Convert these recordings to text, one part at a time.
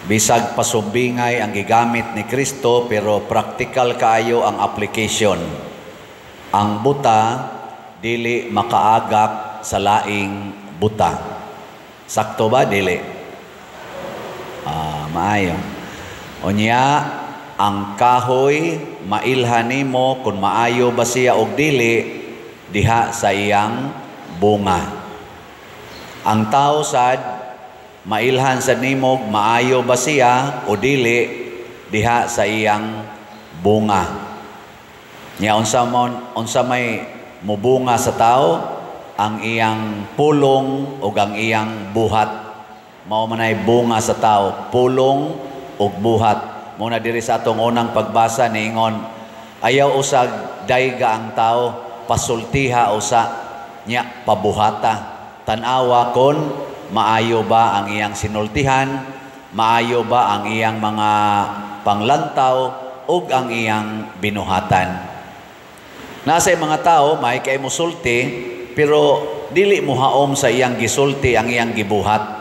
Bisag pasumbingay ang gigamit ni Kristo, pero practical kaayo ang application. Ang buta dili makaagak sa laing buta. Sakto ba dili? Maayo. Unya, ang kahoy mailhan nimo kung maayo ba siya og dili diha sa iyang bunga. Ang tao sad mailhan sa nimog maayo ba siya o dili diha sa iyang bunga. Nya unsa may mubunga sa tao? Ang iyang pulong ug ang iyang buhat. Mao manay bunga sa tao, pulong ug buhat. Mao na diri sa atong unang pagbasa niingon, ayaw usag dayga ang tao, pasultiha usa nya pabuhata. Tan-awa kon maayo ba ang iyang sinultihan, maayo ba ang iyang mga panglantaw ug ang iyang binuhatan. Nasa mga tao may kay mosulti pero dili mohaom sa iyang gisulti ang iyang gibuhat.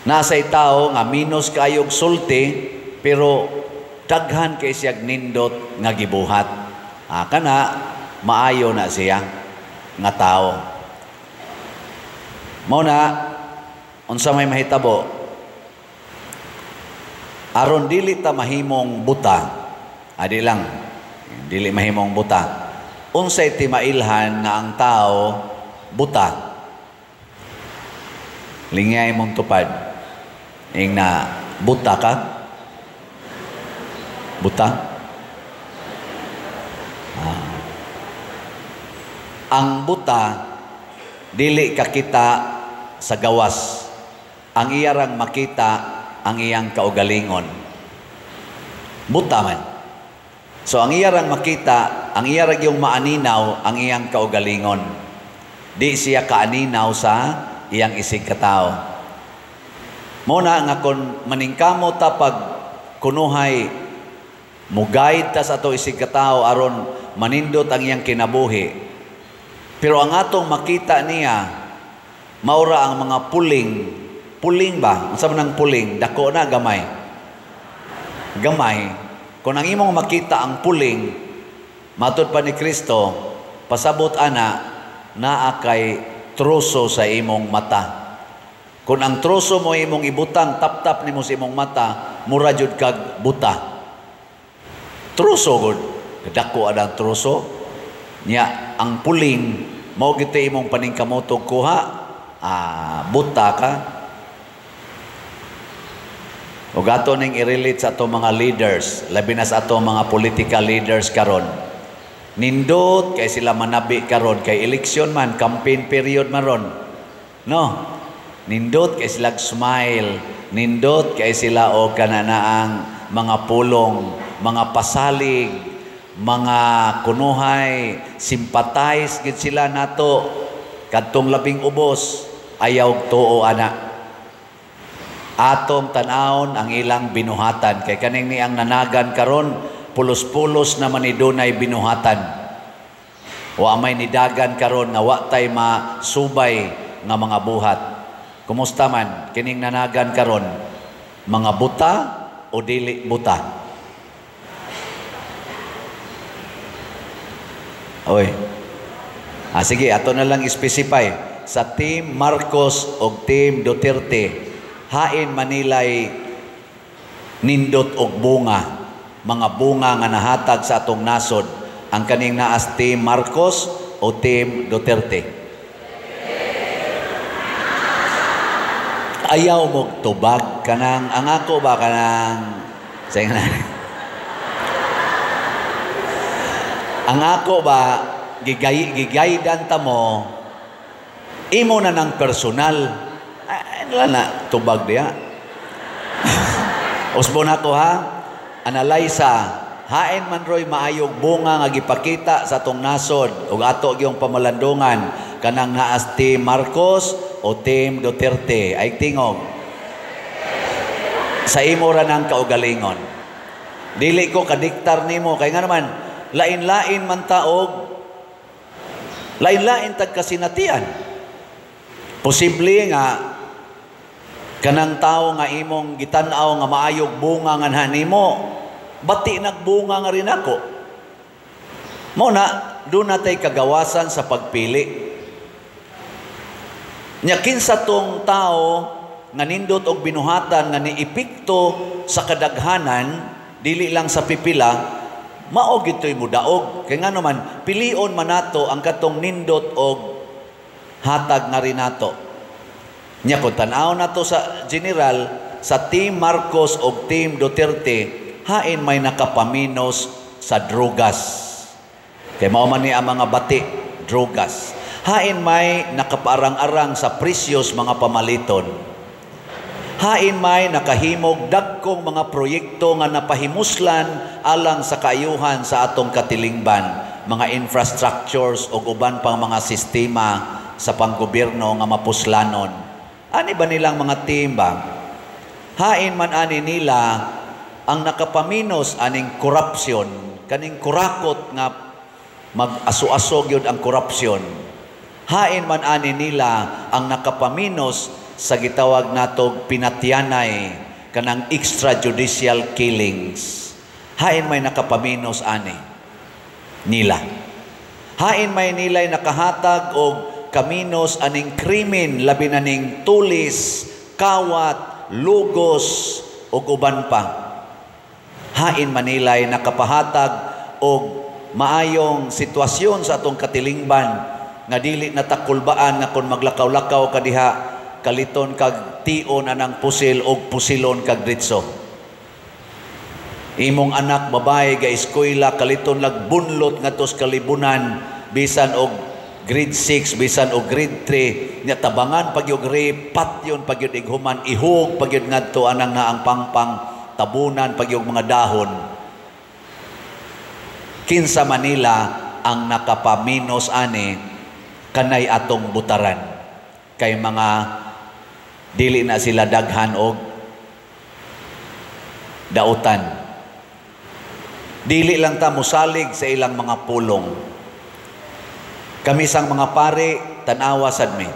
Nasa tao nga minus kayog sulti pero daghan kay siyag nindot nga gibuhat. Kana maayo na siya nga tao. Mao na unsa may mahitabo aron dili ta mahimong buta. Adi lang dili mahimong buta. Unsay timailhan nga ang tao buta? Lingay mong tupad. Ing na buta ka? Buta? Ang buta dili kakita sa gawas. Ang iyarang makita ang iyang kaugalingon. Buta man. So ang iyarang makita, ang iyarang yung maaninaw ang iyang kaugalingon. Di siya kaaninaw sa iyang isig katao. Muna nga kung maningkamo ta pag kunuhay muguide ta sa ato isig katao aron manindot ang iyang kinabuhi. Pero ang atong makita niya maura ang mga puling. Puling ba? Unsa man ang puling? Dako na gamay. Gamay. Kung ang imong makita ang puling, matud pa ni Kristo, pasabot ana, naa kay troso sa imong mata. Kung ang troso mo imong ibutang, tap-tap nimo sa imong mata, mura jud kag buta. Troso gud. Dako ang troso. Nya, ang puling, mao gito imong paningkamotog kuha, buta ka. Ug ato ning i-relate sa atong mga leaders, labi na sa atong mga political leaders karon. Nindot kay sila manabi karon kay eleksyon man, campaign period man ron. No? Nindot kay sila smile, nindot kay sila og kananaang mga pulong, mga pasalig, mga kunuhay, sympathize gid sila nato kadtong labing ubos, ayaw tuo ana. Atong tan-awon ang ilang binuhatan kay kaning ni ang nanagan karon pulos-pulos na man idunay binuhatan. Wa may nidagan karon nga wa tay masubay nga mga buhat. Kumusta man kining nanagan karon, mga buta o dili buta? Oy. Sige, ato na lang specify sa Team Marcos o Team Duterte. Hain Manilay nindot og bunga, mga bunga nga nahatag sa atong nasod, ang kaning naas Team Marcos o Team Duterte? Ayaw mo tubag kanang ang ako ba kanang sige na. Ang ako ba gigaydan ta mo imo na ng personal. Wala na tubag diya. Usbon ako ha. Analaysa, hain man roy maayog bunga nga gipakita sa atong nasod ug ato gyung pamalandungan kanang naas Team Marcos o Team Duterte. Ay tingog. Sa imo ra nang kaugalingon. Dili ko kadiktar nimo kay nga naman lain-lain man taog, lain-lain tag kasinatian. Posible nga Kanang tao nga imong gitan-aw nga maayog bunga nga nimo, bati nagbunga nga rin ako. Mao na duna tay kagawasan sa pagpili. Nya kinsa tong tao nga nindot og binuhatan nga niepekto sa kadaghanan, dili lang sa pipila, mao gitoy mudaog. Kay ngano man, pilion man nato ang katong nindot og hatag nga rin nato. Nya kung tan-aw nato sa general, sa Team Marcos og Team Duterte, hain may nakapaminos sa drugas? Kay mao man ni ang mga bati, drugas. Hain may nakapaarang-arang sa presyos mga pamaliton? Hain may nakahimog dagkong mga proyekto nga napahimuslan alang sa kaayuhan sa atong katilingban, mga infrastructures ug uban pang mga sistema sa panggobyerno nga mapuslanon? Ani ba nilang mga team ba? Hain man ani nila ang nakapaminos aning korupsyon, kaning kurakot nga mag-aso-aso gyud ang korupsyon? Hain man ani nila ang nakapaminos sa gitawag natog pinatyanay, kanang extrajudicial killings? Hain may nakapaminos ani nila? Hain may nilay nakahatag og kaminos aning krimen, labi na ning tulis, kawat, lugos ug uban pa? Hain manilay nakapahatag og maayong sitwasyon sa atong katilingban nga dili natakulbaan nga kung maglakaw-lakaw ka diha, kaliton kag tion anang pusil og pusilon kag dritso? Imong anak babae ga eskwela, kaliton lag bunlot ngadto sa kalibunan, bisan og grade 6, bisan og grade 3, nya tabangan pag yung rape, patyon pag yung ighuman, ihug pag yung ngadto anang naang pangpang, tabunan pag yung mga dahon. Kinsa Manila ang nakapaminos ani, kanay atong butaran? Kay mga dili na sila daghan og dautan. Dili lang ta musalig sa ilang mga pulong. Kami sang mga pare, tanawa sad mi.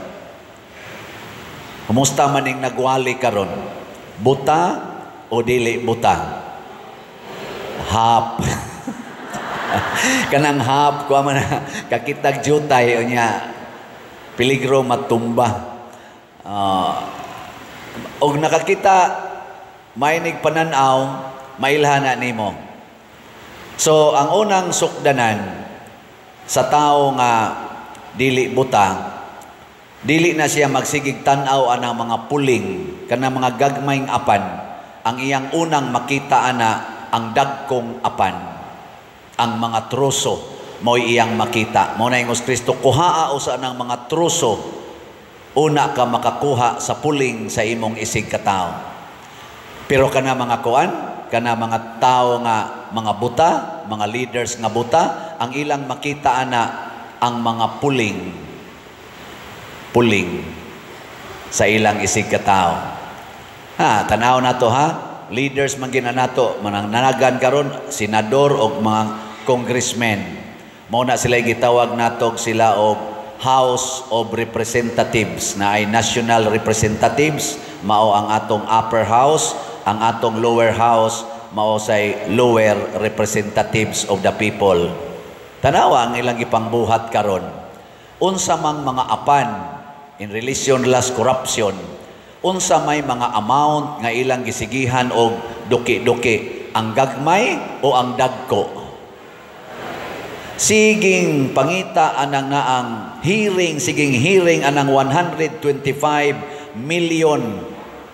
Kumusta maning nagwali karon? Buta o dili buta? Hap. Kanang hap kuha man na kakitag jutay, unya peligro matumba. Og nakakita mainig pananaw, mailhan na nimo. So ang unang sukdanan sa tao nga dili buta, dili na siya magsigig tan-aw anang mga puling, kanang mga gagmayng apan. Ang iyang unang makita ana ang dagkong apan, ang mga troso mo'y iyang makita. Mao na ingos Kristo, kuhaa usa nang mga troso, una ka makakuha sa puling sa imong isig katao. Pero kana mga kuan, kana mga tao nga mga buta, mga leaders nga buta, ang ilang makita ana ang mga puling. Puling sa ilang isig katao. Ha, tanaw na to ha. Leaders man gina nato, manang nanagan karon senador og mga congressmen. Mao na sila gitawag natog sila og House of Representatives, na ay national representatives, mao ang atong upper house, ang atong lower house mao say lower representatives of the people. Tanawa ang ilang ipangbuhat karon. Unsa mang mga apan in relation las corruption, unsa may mga amount nga ilang gisigihan og duki-duki, ang gagmay o ang dagko? Siging pangita anang naang hearing, siging hearing anang 125 million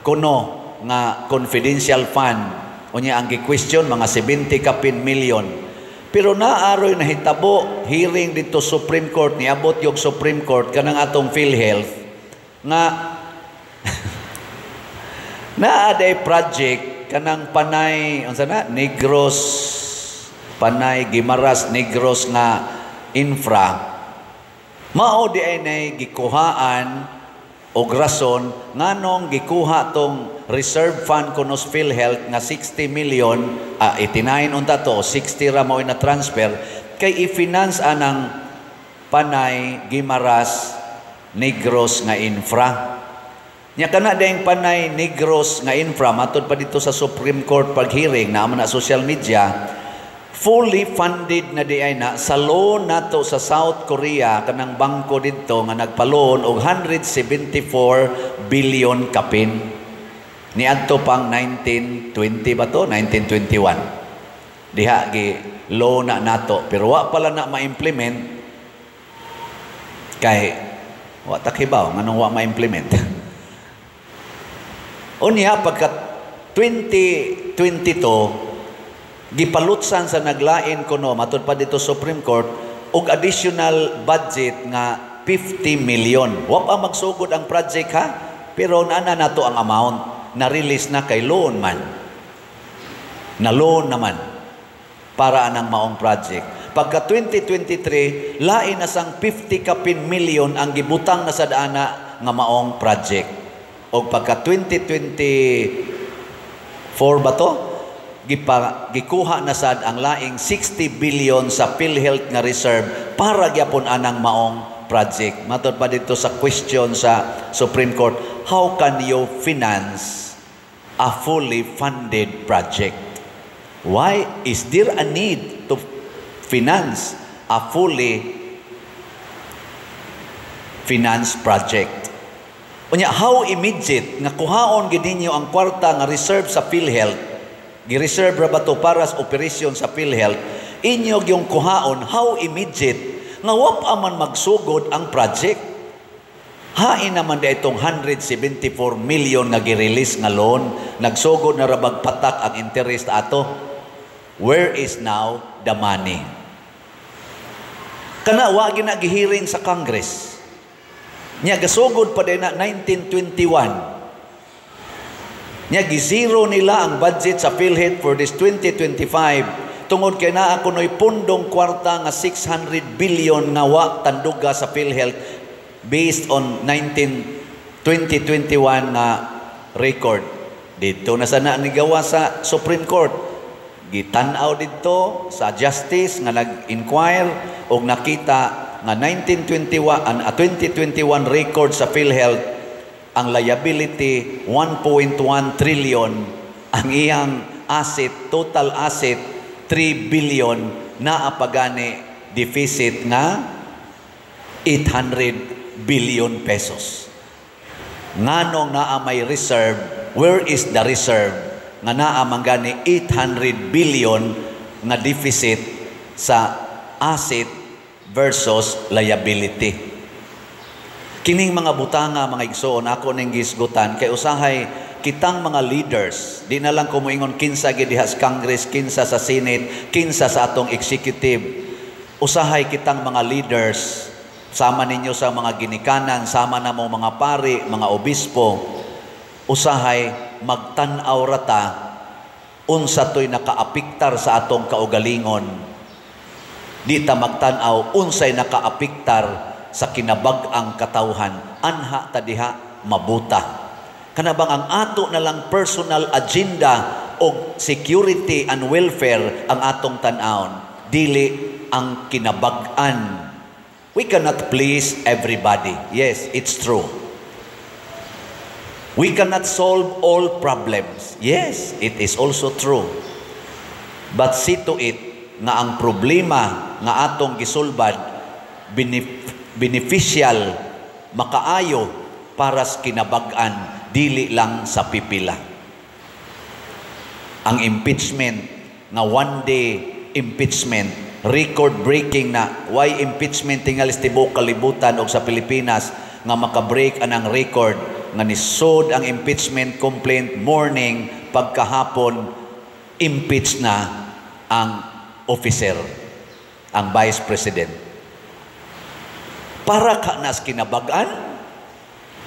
kuno nga confidential fund. Unya ang gi-question mga 70 kapin million. Pero naaroy nahitabo hearing dito Supreme Court, niabot yung Supreme Court kanang atong PhilHealth nga naa day project kanang Panay, unsa na, Negros, Panay Gimaras Negros nga infra, mao di ay nay gikuhaan og rason nganong gikuha tong reserve fund kunos PhilHealth nga 60 million, 89 unta to, 60 ra mao na transfer kay i-finance anang Panay Gimaras Negros nga infra. Nya kana dayong Panay Negros nga infra, matud pa dito sa Supreme Court pag-hearing na na social media, fully funded na di ay na sa loan nato sa South Korea, kanang bangko didto nga nagpa-loan og 174 billion kapin niadto pang 1920 ba to, 1921 diha gi loan na nato, pero wa pala na ma-implement kay wa ta kibaw nganong wa ma-implement. Unya pagka 2022, gipalutsan sa naglain kuno, matud pa dito Supreme Court, og additional budget nga 50 million. Wa pa magsugod ang project ha, pero naa na nato ang amount na release na kay loan man. Na loan naman para anang maong project. Pagka 2023, lain na sang 50 kapin million ang gibutang na sa daana nga maong project. O pagka 2024 ba to? Gikuha na sad ang laing 60 billion sa PhilHealth nga reserve para gyapon anang maong project. Matod pa dito sa question sa Supreme Court, how can you finance a fully funded project? Why is there a need to finance a fully financed project? Unya, how immediate nga kuhaon gid ninyo ang kwarta nga reserve sa PhilHealth? Gi-reserve ra ba to para sa operation sa PhilHealth? Inyo yung kuhaon, how immediate nga wa pa man magsugod ang project? Hain naman di itong 174 million nga gi-release nga loan, nagsugod na ra bag patak ang interest ato. Where is now the money? Kana wa gina gihearing sa Congress. Nya gasugod pa din na 1921. Nya gi-zero nila ang budget sa PhilHealth for this 2025 tungod kay naa kuno'y pundong kwarta nga 600 billion nga wa tanduga sa PhilHealth based on 19 2021 nga record. Dito na sana ni gawa sa Supreme Court. Gitan-aw didto sa justice nga nag-inquire og nakita nga 1921 ang 2021 record sa PhilHealth, ang liability 1.1 trillion, ang iyang asset, total asset 3 billion, naa pa gani deficit nga 800 billion pesos. Nganong naa may reserve? Where is the reserve nga naa man gani 800 billion nga deficit sa asset versus liability? Kining mga butanga, mga igsoon, ako ning gisgutan kay usahay kitang mga leaders, di na lang ko moingon kinsa gid diha sa Congress, kinsa sa Senate, kinsa sa atong executive. Usahay kitang mga leaders, sama ninyo sa mga ginikanan, sama na mo mga pari, mga obispo, usahay magtan-aw rata unsa to'y nakaapiktar sa atong kaugalingon. Di ta magtan-aw unsay nakaapiktar sa kinabag-ang katawhan. Anha ta diha mabuta. Kana bang ang ato na lang personal agenda og security and welfare ang atong tan-awon, dili ang kinabag-an. We cannot please everybody. Yes, it's true. We cannot solve all problems. Yes, it is also true. But see to it nga ang problema nga atong gisulbad beneficial, makaayo para sa kinabag-an, dili lang sa pipila. Ang impeachment nga one day impeachment, record breaking na why impeachment tingali sa tibuok kalibutan og sa Pilipinas nga maka-break anang record nga nisod ang impeachment complaint morning, pagkahapon impeach na ang officer, ang vice president. Para ka nas kinabag-an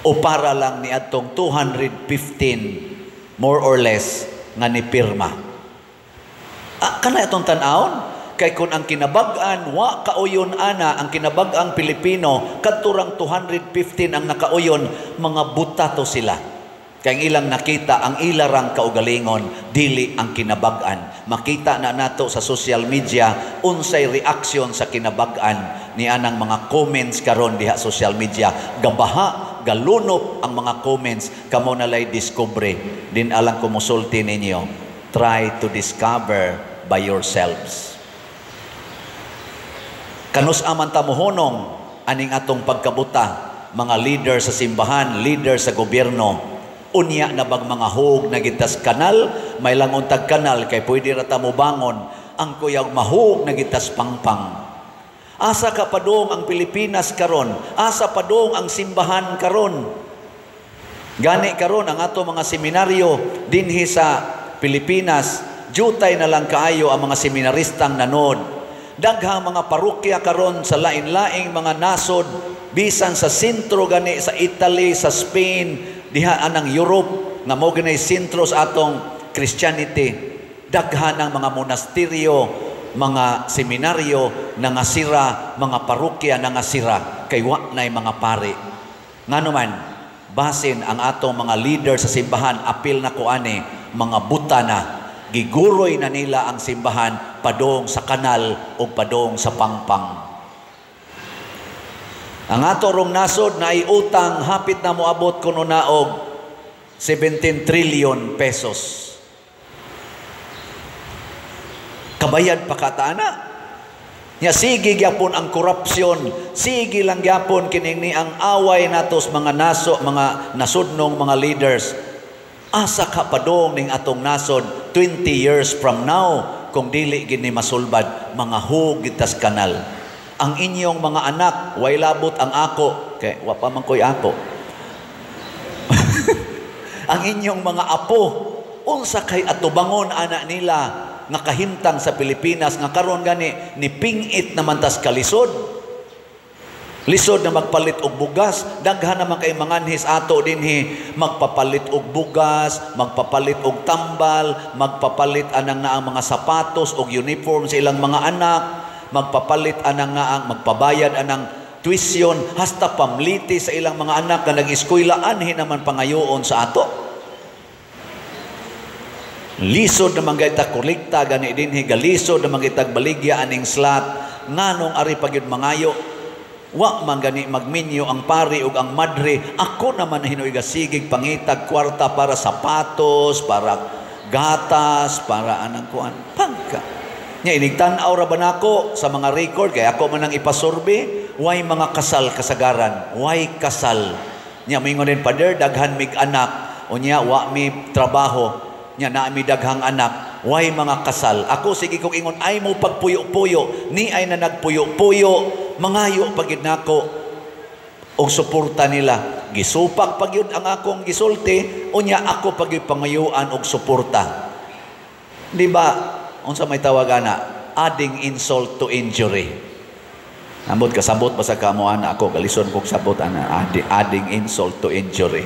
o para lang ni atong 215 more or less nga ni pirma? Ah, kana itong tan-awon? Kay kung ang kinabag-an wa kauyon ana, ang kinabag-ang Pilipino, kadturang 215 ang nakauyon, mga buta to sila. Kay ang ilang nakita ang ilarang kaugalingon, dili ang kinabag-an. Makita na nato sa social media unsay reaksyon sa kinabag-an ni anang mga comments karon diha social media. Gabaha, Galunop ang mga comments, kamo nalay discover. Din alang ko musulti ninyo. Try to discover by yourselves. Kanus aman ta mohunong aning atong pagkabuta, mga leader sa simbahan, leader sa gobyerno? Unya na bag mga hug na gitas kanal, may langon tag kanal kay pwede ra ta mobangon, ang kuyag mahug na gitas pangpang. Asa ka padung ang Pilipinas karon? Asa padung ang simbahan karon? Gani karon ang ato mga seminaryo dinhi sa Pilipinas, jutay na lang kaayo ang mga seminaristang nanod. Daghang mga parokya karon sa lain-laing mga nasod, bisan sa sentro gani sa Italy, sa Spain, diha anang Europe nga mao gani sentro sa atong Christianity. Daghan ang mga monasteryo, mga seminaryo nangasira, mga parokya nangasira kay wa nay mga pari. Ngano man, basin ang atong mga leader sa simbahan, apil na ko ani, mga buta na, giguroy na nila ang simbahan padong sa kanal o padong sa pangpang. Ang ato rong nasod na utang hapit na moabot kuno na og 17 trillion pesos. Kabayad pa kataana. Nya sige gyapon ang korupsyon, sige lang gyapon kining ni ang away natos mga naso, mga nasudnong mga leaders. Asa ka padong ning atong nasod 20 years from now kung dili gini masulbad mga hug gitas kanal. Ang inyong mga anak, way labot ang ako, kay wa pa man koy ako. Ang inyong mga apo, unsa kay atubangon ana nila nga kahimtang sa Pilipinas nga karon gani ni pingit naman tas kalisod. Lisod na magpalit og bugas, daghan naman kay manganhis ato dinhi, magpapalit og bugas, magpapalit og tambal, magpapalit anang na ang mga sapatos og uniform sa ilang mga anak, magpapalit anang nga ang magpabayad anang tuition hasta pamliti sa ilang mga anak nga nag-eskwela anhi naman pangayoon sa ato. Lisod naman gayta kolekta gani dinhi, galisod naman gaytag baligya aning slot nganong ari pagyud mangayo. Wa man gani magminyo ang pari ug ang madre. Ako naman hinuoy gasigig pangitag kwarta para sapatos, para gatas, para anang kuan. Pagka nya inigtan-aw ra ba nako sa mga record kay ako man ang ipasurvey, way mga kasal kasagaran, way kasal. Nya moingon din, "Pader, daghan mig anak." Unya wa mi trabaho. Nya naa mi daghang anak, way mga kasal. Ako sige kong ingon, ay mo pagpuyo-puyo, ni ay na nagpuyo-puyo, mangayo pagid nako og suporta nila. Gisupak pagyud ang akong gisulti, unya ako pagyud pangayuan og suporta. Di ba? Unsa may tawag ana? Adding insult to injury. Ambot kasabot ba sa kamo ana ako, kalison kog sabot ana, adding insult to injury.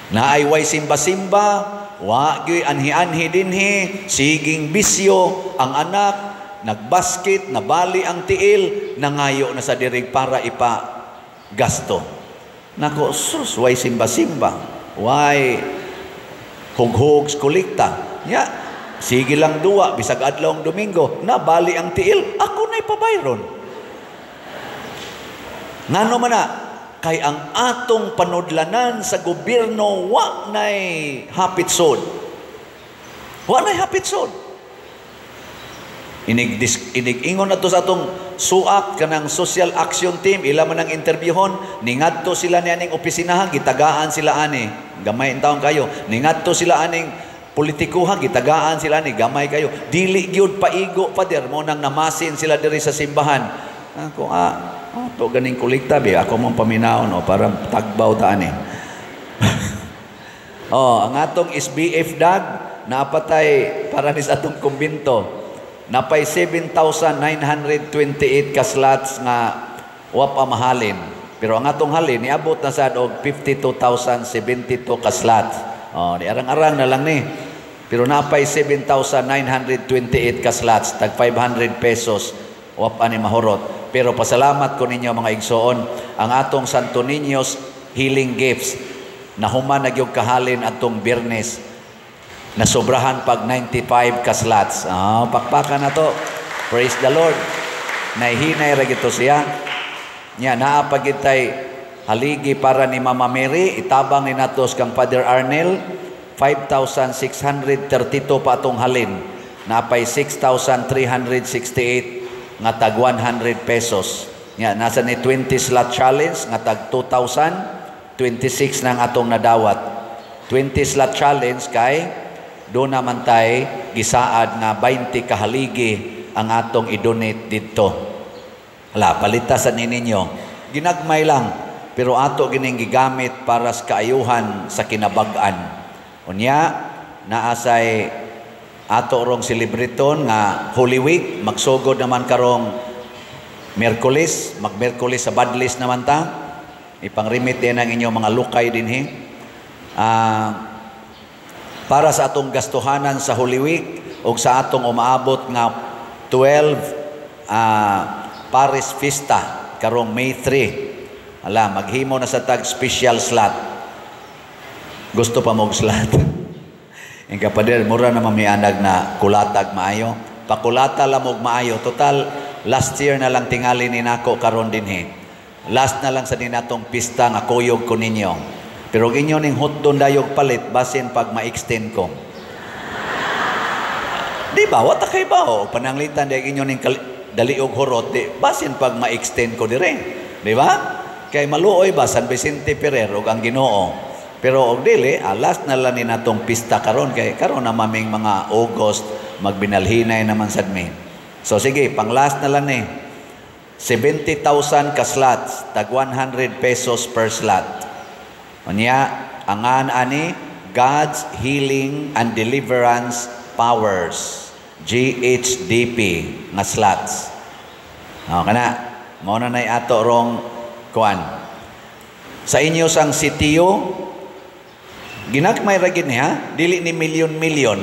Naay way simba-simba, wa gyud anhi-anhi dinhi, siging bisyo ang anak, nagbasket, nabali ang tiil, nangayo na sa dirig para ipa gasto. Nako, sus, way simba-simba, way hughog kolekta. Ya, sige lang duwa, bisag adlaw ang Domingo, nabali ang tiil, ako na'y pabayron. Ngano man na, kay ang atong panudlanan sa gobyerno wa nay hapit sod. Wa nay hapit sod. Inig-ingon na to sa atong suak kanang social action team, ila man ang interviewhon, ningadto sila ni aning opisinahan, gitagaan sila ani, gamay in taon kayo. Ningadto sila aning politikuhan, gitagaan sila ani, gamay kayo. Dili gyud paigo, pader, mo nang namasin sila diri sa simbahan. Ako to ganing kolekta bi ako mong paminaw no para tagbaw ta ani. Oh, ang atong SBF dag napatay para ni sa atong kumbinto. Napay 7,928 ka slots nga wa pa mahalin. Pero ang atong halin niabot na sad og 52,072 ka slots. Oh, di arang-arang na lang ni. Pero napay 7,928 ka slots, tag 500 pesos wa pa ni mahurot. Pero pasalamat ko ninyo mga igsoon, ang atong Santo Niño's Healing Gifts nahuman na gyud kahalin atong Biyernes. Nasobrahan pag 95 ka slots. Pakpakan na to. Praise the Lord. Nahihinay ra gito siya. Nya naa pa gitay Haligi para ni Mama Mary, itabang ni natos kang Father Arnel, 5,632 pa atong halin. Napay 6,368 nga tag 100 pesos. Nga nasa ni 20 slot challenge nga tag 2,026 nang atong nadawat. 20 slot challenge kay do naman tay gisaad nga 20 kahaligi ang atong i-donate didto. Hala, palita sa ninyo. Ginagmay lang, pero ato gining gigamit para sa kaayuhan sa kinabag-an. Unya, naasay ato rong selebraton nga Holy Week, magsugod naman karong Miyerkules, mag-Miyerkules sa Badlis naman ta. Ipangrimit din ang inyong mga lukay dinhi. Para sa atong gastuhanan sa Holy Week o sa atong umaabot nga 12 Paris Fiesta karong May 3. Ala, maghimo na sa tag special slot. Gusto pa mo slot? Ang kapader, mura na mamianag na kulatag maayo. Pakulata lamog maayo. Total, last year na lang tingali ni nako karon dinhi. Last na lang sa dinatong pista nga kuyog ko ninyo. Pero inyo ning hotdon dayog palit basin pag ma-extend ko. Di ba? Wata kay ba? O, pananglitan di inyo ning daliog hurot, di, basin pag ma-extend ko dire. Di ba? Kay maluoy ba San Vicente Ferrer ug ang Ginoo. Pero og dili, last na lang ni natong pista karon kay karon na maming mga August magbinalhinay naman sad mi. So sige, pang last na lang ni. 70,000 ka slots, tag 100 pesos per slot. Unya, angan ani God's Healing and Deliverance Powers, GHDP nga slots. O, kana, mao na nay ato rong kuan. Sa inyo sang sitio, ginagmay ra gid ni ha, dili ni milyon-milyon.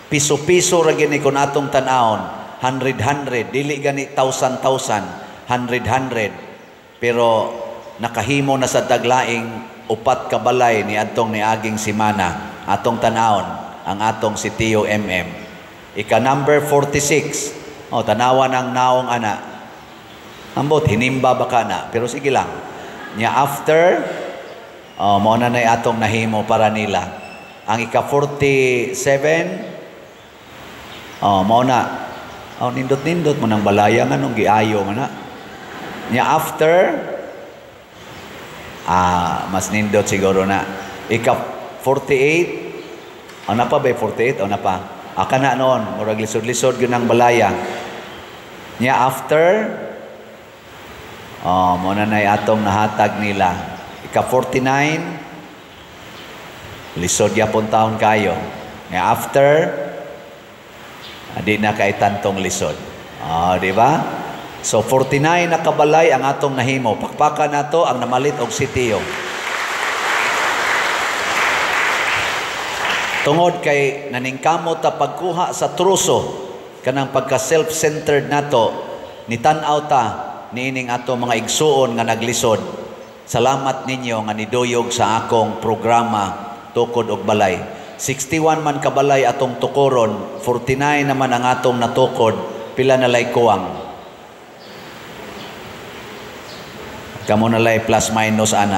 Piso-piso ra gid ni kun atong tan-awon, hundred-hundred, dili gani thousand-thousand, hundred-hundred. Pero nakahimo na sa taglaing upat ka balay ni adtong niaging semana, atong tan-awon ang atong sitio MM. Ika number 46. O, tanawan ang naong ana. Ambot hinimba ba ka na, pero sige lang. Nya after, oh, mao na nay atong nahimo para nila. Ang ika 47, oh, mao na. Oh, nindot-nindot mo nang balaya nga nung giayo man na. Nya after, mas nindot siguro na. Ika 48, ano pa ba 48? Ano pa? Aka na noon, murag lisod-lisod yun ang balaya. Nya after, oh, mao na nay atong nahatag nila. Ika 49, lisod yapon taon kayo. Nya after, di na kay tantong lisod. Oh, di ba? So 49 na kabalay ang atong nahimo. Pakpakan nato ang namalit og sitio. Tungod kay naningkamot ta pagkuha sa truso kanang pagka self-centered nato, nitan-aw ta niining ato mga igsuon nga naglisod. Salamat ninyo nga niduyog sa akong programa tukod og balay. 61 man kabalay atong tukoron, 49 naman ang atong natukod, pila na lay kuwang. Kamo na lay plus minus ana.